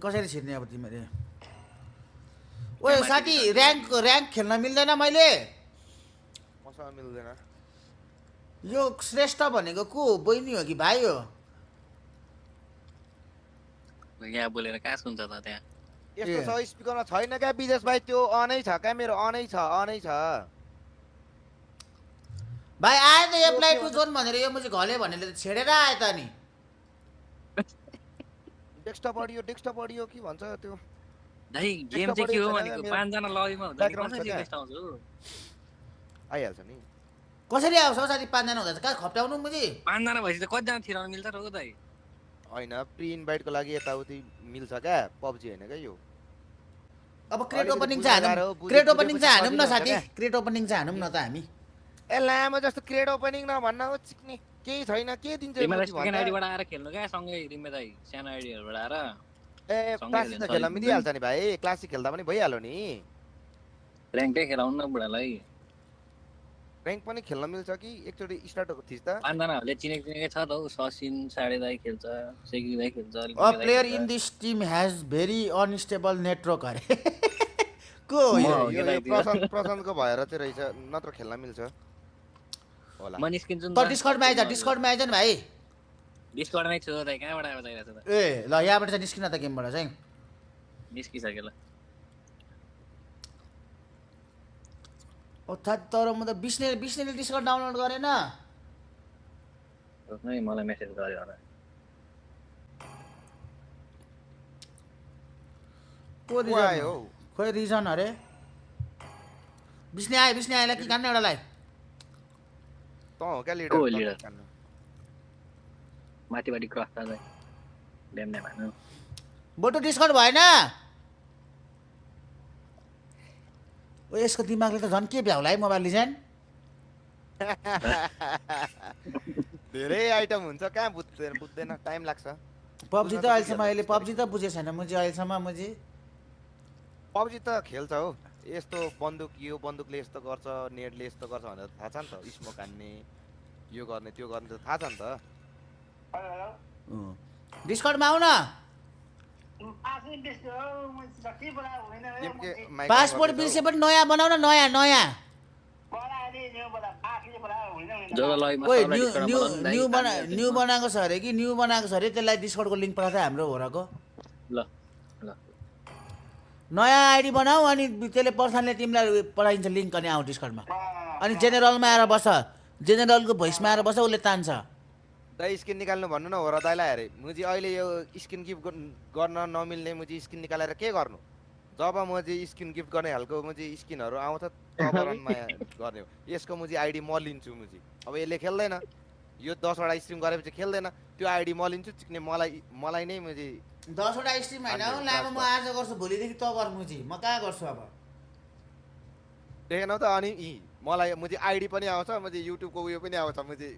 कसरी छिर्ने अब तिमीले ओए साथी र्याङ्क खेल्न मिल्दैन मैले मसँग मिल्दैन यो श्रेष्ठ भनेको को बहिनी हो कि भाइ हो यहाँ बोलेर कहाँ सुन्छ त त्यहाँ यस्तो छ स्पिकरमा छैन क्या विदेश भाइ त्यो अनै छ क्या मेरो अनै छ भाइ आयो त एप्लाई टु जोन भनेर यो मुझे घले भनेर छेडेर आयो त नि डेस्कटप अडियो के भन्छ त्यो दाइ गेम चाहिँ के हो भनेको 5 जना लबीमा हुन्छ नि कसरी बेस्ट आउँछ आइहाल्छ नि कसरी आउँछ साथी 5 जना हुँदा कहाँ खप्टाउनु मुझे 5 जना भएपछि त कति जना थिराउन मिल्छ र हो दाइ हैन प्री इन्भाइटको लागि यताउति मिल्छ क्या पब्जी हैन क्या यो अब क्रेट ओपनिङ चाहिँ हानौँ न साथी क्रेट ओपनिङ चाहिँ हानौँ न त हामी ए लामो जस्तो क्रेट ओपनिङ नभन्न हो चिक्ने केही छैन के दिन्छ तिमीलाई सेकेन्ड आइडीबाट आएर खेल्नु क्या सँगै रिमे दाइ सानो आइडीहरुबाट आएर ए क्लासिक त खेल्न मिलिहाल्छ नि भाइ क्लासिक खेल्दा पनि भइहाल्यो नि र्याङ्कै खेलाउनु न बुढालाई र्याङ्क पनि खेल्न मिल्छ कि एकचोटि स्टार्ट थिस् त 5 जनाहरुले चिनेकै छ त ससिन साडे दाइ खेल्छ सेकी दाइ खेल्छ a player in this team has very unstable network अरे को यो प्रशान्तको भएर चाहिँ रहेछ नत्र खेल्न मिल्छ होला म निस्किन्छु नि त डिस्कर्डमा आइज नि भाइ डिस्कर्डमै छु दाइ कहाँबाट आयो दाइ त ए ल यहाँबाट चाहिँ निस्किन त गेमबाट चाहिँ निस्किसक्यो ल ओ तर म त बिस्नेले डिस्कर्ड डाउनलोड गरेन नै मलाई मेसेज गर्यो होला को रिजन हो खोइ रिजन अरे बिस्ने आएला कि कान्ने एउटालाई त हो क्या को लिडर लिडर माथिबाटी क्रस दाइ ड्याम भन्नु बोटो डिस्कर्ड भएन ओ यसको दिमागले त झन् के भ्याउला है मोबाइल लिजेन्ड धेरै आइटम हुन्छ कहाँ बुझ्दैन टाइम लाग्छ पब्जी त अहिलेसम्म अहिले पब्जी त बुझेको छैन मुझे अहिलेसम्म मुझे पब्जी त खेल्छ हो यस्तो बन्दुक यो बन्दुकले यस्तो गर्छ नेटले यस्तो गर्छ भनेर थाहा छ नि त स्मोक हान्ने यो गर्ने त्यो गर्ने त थाहा छ नि त डिस्कर्डमा आउ न पासपोर्ट बिर्से पनि नयाँ बनाउ न नयाँ ओइ न्यू बनाएको छ अरे कि न्यू बनाएको छ अरे त्यसलाई डिस्कर्डको लिङ्क पठाउँछ हाम्रो होराको ल ल नयाँ आइडी बनाऊ अनि त्यसले पर्सनले तिमीलाई पठाइन्छ लिङ्क अनि आऊ डिस्कर्डमा अनि जेनेरलमा आएर बस जेनेरलको भोइसमा आएर बस उसले तान्छ दाइ स्किन निकाल्नु भन्नु न हो र दाइलाई अरे मुझे अहिले यो स्किन गिफ्ट गर्न नमिल्ने मुझे स्किन निकालेर के गर्नु जब मुझे स्किन गिफ्ट गर्ने खालको मुझे स्किनहरू आउँछ तब रनमा गर्ने हो यसको मुझे आइडी म लिन्छु मुझे अब यसले खेल्दैन यो 10 वटा स्ट्रिम गरेपछि खेल्दैन त्यो आइडी म लिन्छु चिक्ने मलाई नै मुझे 10 वटा स्ट्रिम हैन हो लामो म आज गर्छु भोलिदेखि त गर्नु मुझे म कहाँ गर्छु अब देखेनौ त अनि मलाई मुझे आइडी पनि आउँछ मुझे युट्युबको उयो पनि आउँछ मुझे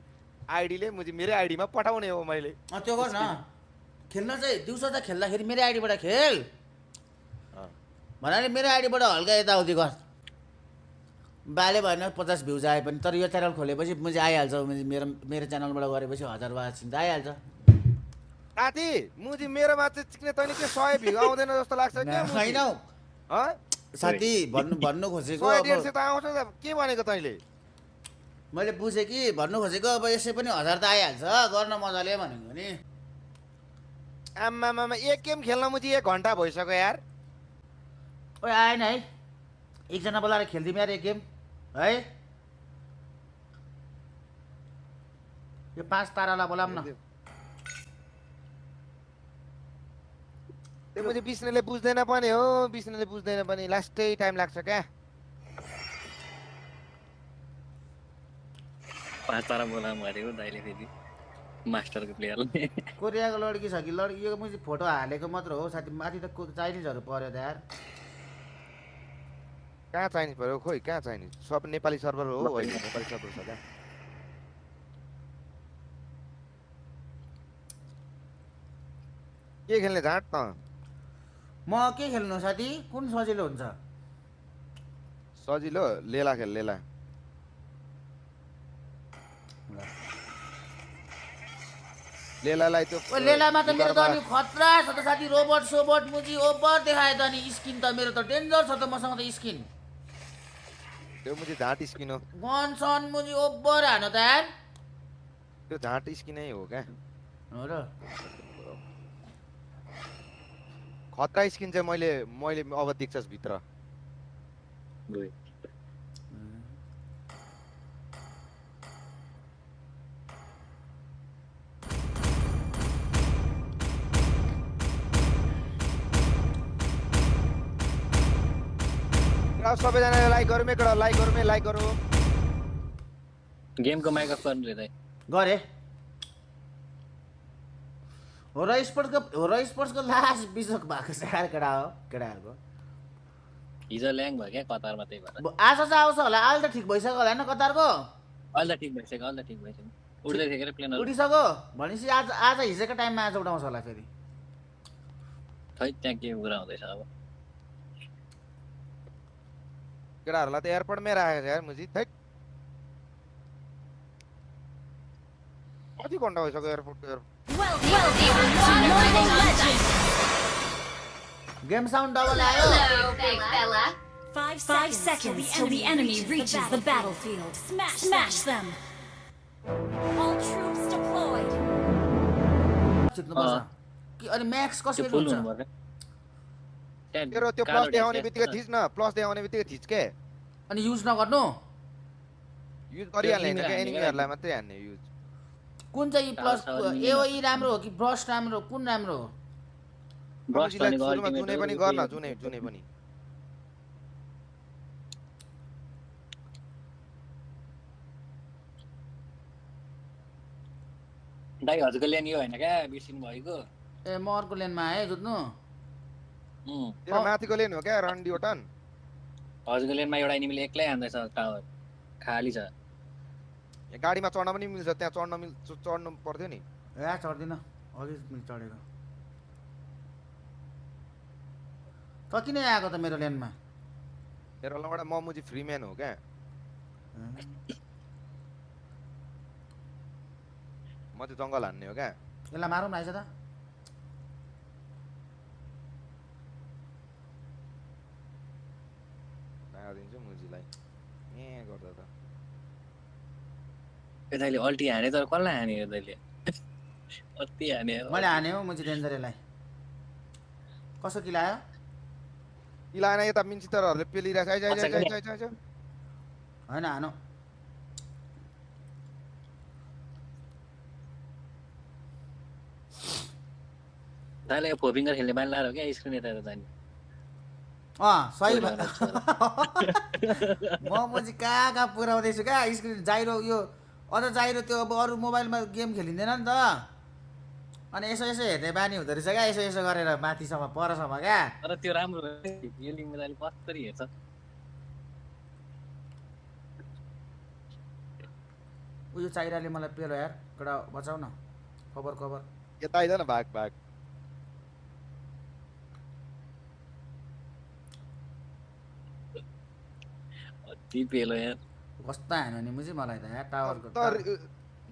आइडीले मुझे मेरो आइडीमा पठाउने हो मैले त्यो गर्न खेल्न चाहिँ दिउँसो त खेल्दाखेरि मेरो आइडीबाट खेल भन्नाले मेरो आइडीबाट हल्का यताउति गर बाले भएन 50 भ्युज आए पनि तर यो च्यानल खोलेपछि मुझे आइहाल्छ मेरो च्यानलबाट गरेपछि 1000 वाचिङ त आइहाल्छ साथी मुझे मेरोमा चाहिँ चिक्ने तैँले के 100 भ्यू आउँदैन जस्तो लाग्छ के छैनौ साथी भन्नु खोजेको 100 150 त आउँछ के भनेको तैँले मैले बुझेँ कि भन्नु खोजेको अब यसै पनि 1000 त आइहाल्छ गर्न मजाले भनेको नि आम्मामा एक गेम खेल्न मुझे 1 घण्टा भइसक्यो यार ओइ आएन है एकजना बोलाएर खेल्दिम यार एक गेम है यो 5 तारालाई बोलाम न त्यो मुझे बिस्नेले बुझ्दैन पनि हो बिस्नेले बुझ्दैन पनि लास्टै टाइम लाग्छ क्या 5 तारा बोलाम गरेको दाइले फेरि मास्टरको प्लेयरले कोरियाको लड्की छ कि लड्की यो मुझे फोटो हालेको मात्र हो साथी माथि त चाइनिजहरु पर्यो त यार कहाँ चाइनिज पर्यो खोइ कहाँ चाइनिज सब नेपाली सर्भर हो होइन नेपाली सर्भर छ क्या के खेल्ने झाट त म के खेल्नु साथी कुन सजिलो हुन्छ सजिलो लेला खेल लेला लेलालाई त्यो ओ लेलामा त मेरो त घरमा- अनि खतरा छ त साथी रोबोट सोबोट मुजी ओभर देखायो त अनि स्किन त मेरो त डेन्जर छ त मसँग त स्किन त्यो मुजी झाँट स्किन हो गन सन मुजी ओभर हान त यार त्यो झाँट स्किनै हो क्या हो र खतरा स्किन चाहिँ मैले अब देख्छस् भित्र गयो र सबैजनाले लाइक गरौँ एकवटा लाइक गरौँ गेमको माइक अफ गर्नु रे दाइ गरे हो र स्पोर्ट्सको लास्ट बिजोक भएको छ यार केटाहरूको हिजो ल्याङ भयो क्या कतारमा त्यही भएर आज चाहिँ आउँछ होला अहिले त ठिक भइसक्यो होला होइन कतारको अहिले त ठिक भइसक्यो उड्दै थियो के प्लेनहरू उठिसक्यो भनेपछि आज हिजोको टाइममा आज उठाउँछ होला फेरि खै त्यहाँ के कुरा हुँदैछ अब केटाहरूलाई त एयरपोर्टमै राखेको छ यार मुजी थैट कति घन्टा भइसक्यो एयरपोर्टको गेम साउन्ड डबल आयो Hello, big fella. 5 seconds till the enemy reaches the battlefield. Smash them. All troops deployed. जित्नुपर्छ कि अनि म्याक्स त्यो कसरी फुल हुन्छ हुनुपर्छ तेरो त्यो प्लस देखाउने बित्तिकै थिच न प्लस देखाउने बित्तिकै थिच के अनि युज नगर्नु युज गरिहाल्ने होइन क्या एनिमीहरूलाई मात्रै हान्ने युज कुन चाहिँ प्लस एओई राम्रो हो कि ब्रस्ट राम्रो हो कुन राम्रो हो ब्रस्ट भनेको सुरुमा अल्टिमेट जुनै पनि गर्न जुनै पनि दाइ हजुरको ल्यान यो होइन क्या बिर्सिनु भएको ए म अर्को लेनमा आएँ जुत्नु तेरो माथिको लेन हो क्या रन्डी ओटन हजुरको लेनमा एउटा एनिमीले एक्लै हान्दैछ टावर खाली छ गाडीमा चढ्न पनि मिल्छ त्यहाँ चढ्नु पर्थ्यो नि ए चढ्दिनँ अघि चढेको त किन आएको त मेरो लेनमा मेरो एउटा ममुजी फ्रीम्यान हो क्या म चाहिँ जङ्गल हान्ने हो क्या यसलाई मारौँ न आइज त दिन्छु मुजीलाई ए गर्दा त दाइले अल्टी हाने तर कसलाई हाने यो दाइले अति हाने मैले हाने हो मुजी डेन्जरलाई कसो किलायो इलाएन यता मिन्सितरहरूले पेलिरहेको छ होइन हानो दाइले यो फोपिङ्गर खेल्ने बानी लाएर हो क्या स्क्रिन यता जाने सही म मुजी कहाँ पुऱ्याउँदैछु क्या स्क्रिन जाइरो यो अझ जाइरो त्यो अब अरू मोबाइलमा गेम खेलिँदैन नि त अनि यसो हेर्ने बानी हुँदो रहेछ क्या यसो गरेर माथिसम्म परसम्म क्या तर त्यो राम्रो यो लिङ्कमा दाइले कसरी हेर्छ उयो चाहिराले मलाई पेलो यार कडा बचाउ न कभर यता आइज न भाग अति पेलो यार कस्तो हान्यो नि मुजी मलाई त यार टावरको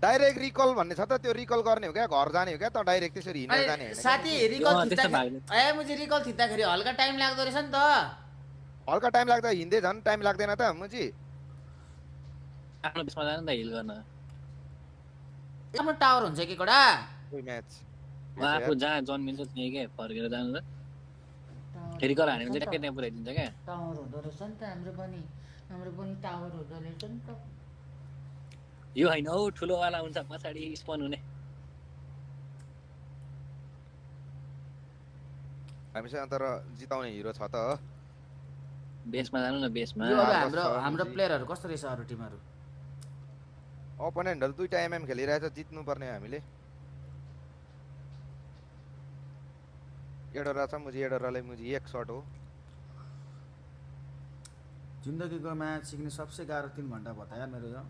डाइरेक्ट रिकल भन्ने छ त त्यो रिकल गर्ने हो क्या घर जाने हो क्या त डाइरेक्ट त्यसरी हिँडेर जाने होइन साथी रिकल थिच्दाखेरि ए मुजी रिकल थिच्दाखेरि हल्का टाइम लाग्दो रहेछ नि त हल्का टाइम लाग्दा हिँड्दै झन् टाइम लाग्दैन त मुजी आफ्नो देशमा जानु त हिल गर्न आफ्नो टावर हुन्छ कि कडा कोही म्याच आफू जहाँ जन्मिन्छ त्यहीँ के फर्केर जानु त रिकल हाने भने चाहिँ ट्याक्कै त्यहाँ पुऱ्याइदिन्छ क्या टावर हुँदो रहेछ नि त हाम्रो पनि टावर हुँदो रहेछ नि त यो होइन हौ ठुलोवाला हुन्छ पछाडि स्पन हुने हामीसँग तर जिताउने हिरो छ त बेसमा जानु न बेसमा यो अब हाम्रो प्लेयरहरू कस्तो रहेछ अरू टिमहरू अपोनेन्टहरू दुईटा एमएम खेलिरहेछ जित्नु पर्ने हामीले एडोरा छ मुजी एडोरालाई मुजी एक शट हो जिन्दगीको म्याच सिक्ने सबसे गाह्रो 3 घन्टा बताया मेरो यो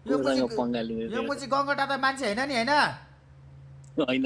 यो मुजी गङ्गटा त मान्छे हैन नि हैन होइन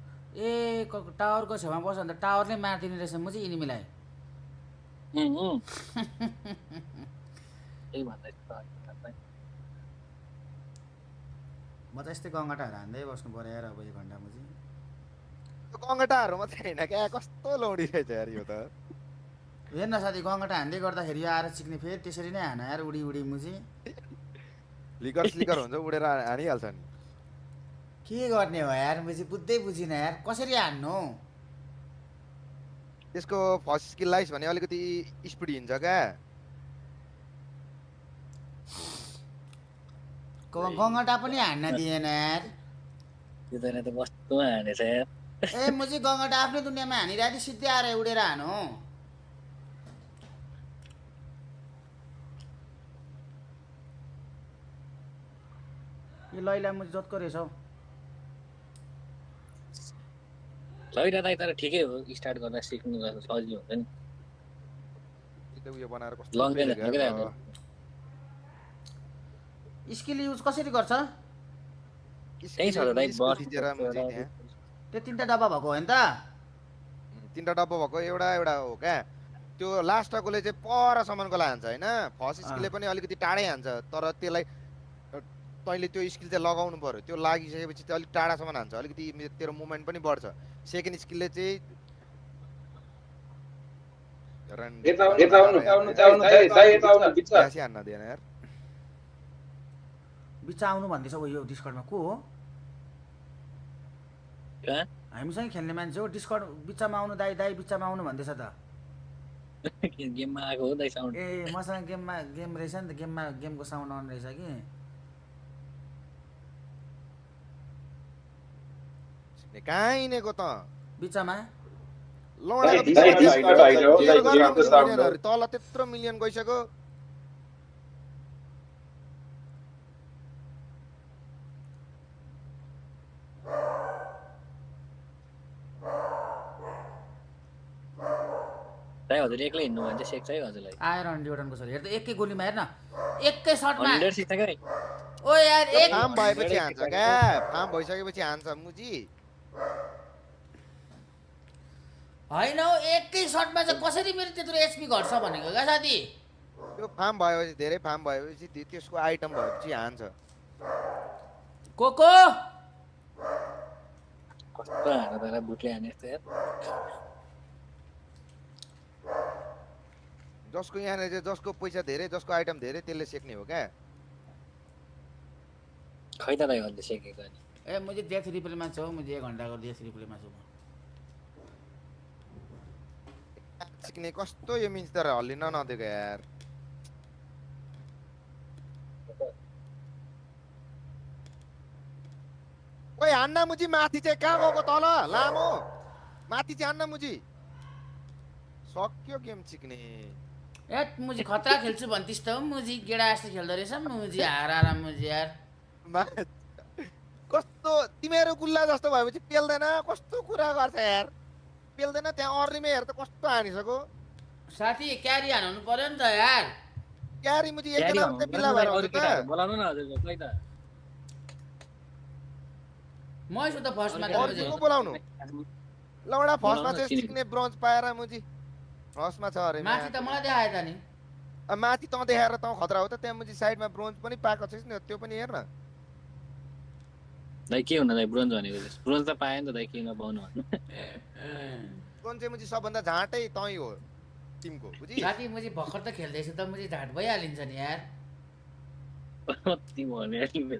ए टावरको छेउमा बस्यो भने त टावरले मारिदिने रहेछ म चाहिँ इनिमीलाई त्यही भन्दैछु त म त यस्तै गङ्गटाहरू हान्दै बस्नु पर्यो यार अब 1 घन्टा म चाहिँ गङ्गटाहरू मात्रै होइन क्या कस्तो लौडी रहेछ यार यो त हेर्न साथी गङ्गटा हान्दै गर्दाखेरि यो आएर चिक्ने फेरि त्यसरी नै हान यार उडी उडी मुजी लिकर स्लिकर हुन्छ उडेर हानिहाल्छ नि के गर्ने हो यार म चाहिँ बुझ्दै बुझिनँ यार कसरी हान्नु त्यसको फर्स्ट स्किल लाइस भने अलिकति स्पिड हिँड्छ क्या गङ्गटा पनि हान्न दिएन यार त्यो त त कस्तोमा हानेछ यार ए म चाहिँ गङ्गटा आफ्नै दुनियाँमा हानिरहेको थिएँ सिधै आएर उडेर हानु यो लैला म जतको रहेछ हौ लैरा दाइ तर ठिकै हो स्टार्ट गर्दा सिक्नु सजिलो हुन्छ नि उयो बनाएर कस्तो लङ रेन्ज खेलेको हानेकै यार। राम्रो। स्किल युज कसरी गर्छ त्यही छ त दाइ स्किल बस थिचेर मुजी त्यहाँ। त्यो 3टा डब्बा भएको हो नि त 3टा डब्बा भएको एउटा हो क्या त्यो लास्टकोले चाहिँ परसम्मको हान्छ होइन फर्स्ट स्किलले पनि अलिकति टाढै हान्छ तर त्यसलाई तैँले त्यो स्किल चाहिँ लगाउनु पर्यो त्यो लागिसकेपछि चाहिँ अलिक टाढासम्म हान्छ अलिकति तेरो मुभमेन्ट पनि बढ्छ सेकेन्ड स्किलले चाहिँ हान्न दिएन यार बिचा आउनु भन्दैछ हो यो डिस्कर्डमा को हो कहाँ हामीसँग खेल्ने मान्छे हो डिस्कर्ड बिचामा आउनु दाइ दाइ बिचामा आउनु भन्दैछ त गेममा आएको हो दाइ साउन्ड ए मसँग गेम रहेछ नि त गेमको साउन्ड अन रहेछ कि कहाँ हिँडेको त बिचामा तल त्यत्रो मिलियन गइसक्यो दाइ हजुर एक्लै हिँड्नु भने चाहिँ सेक्छ है हजुरलाई आएर ड्युटनको छ हेर त एकै गोलीमा हेर्न एकै सटमा 100 सिक्छ क्या ओ यार एक फार्म भएपछि हान्छ क्या फार्म भइसकेपछि हान्छ मुजी होइन हौ एकै सटमा चाहिँ कसरी मेरो त्यत्रो एचपी घट्छ भनेको क्या साथी त्यो फार्म भएपछि धेरै फार्म भएपछि त्यसको आइटम भएपछि हान्छ को कस्तो हानेर तर बुटले हाने जस्तो यार जसको यहाँनिर चाहिँ जसको पैसा धेरै जसको आइटम धेरै त्यसले सेक्ने हो क्या खै त दाइ हजुरले सेकेको नि ए म चाहिँ डेथ रिप्लेमा छु म चाहिँ 1 घन्टाको डेथ रिप्लेमा छु सिक्ने कस्तो यो मिन्स तर हल्लिन नदिएको यार ओइ हान्न मुजी माथि चाहिँ कहाँ गएको तल लामो माथि चाहिँ हान्न मुजी सक्यो गेम सिक्ने ए मुजी खतरा खेल्छु भन्थिस् त हो मुजी गेडा जस्तो खेल्दो रहेछ मुजी हार मुजी यार कस्तो तिमीहरू गुल्ला जस्तो भएपछि पेल्दैन कस्तो कुरा गर्छ यार पेल्दैन त्यहाँ अर्लीमै हेर त कस्तो हानिसक्यो साथी क्यारी हान्नु पर्यो नि त यार क्यारी मुजी एकजना मात्रै बिल्ला भएर हुन्छ त बोलाउनु न हजुर खै त म छु त फर्स्टमा त मुजी को बोलाउनु लौडा फर्स्टमा चाहिँ सिक्ने ब्रोन्ज पाएर मुजी फर्स्टमा छ अरे माथि त मलाई देखाए त नि माथि त देखाएर त खतरा हो त त्यहाँ मुजी साइडमा ब्रोन्ज पनि पाएको छैस नि त्यो पनि हेर न दाइ के हुन दाइ ब्रोन्ज भनेको ब्रोन्ज त पाएन त दाइ के नपाउनु भन्नु ब्रोन्ज चाहिँ मुजी सबभन्दा झाँटै तै हो टिमको बुझी साथी मुजी भर्खर त खेल्दैछु त मुजी झाट भइहालिन्छ नि यार कति भन्यो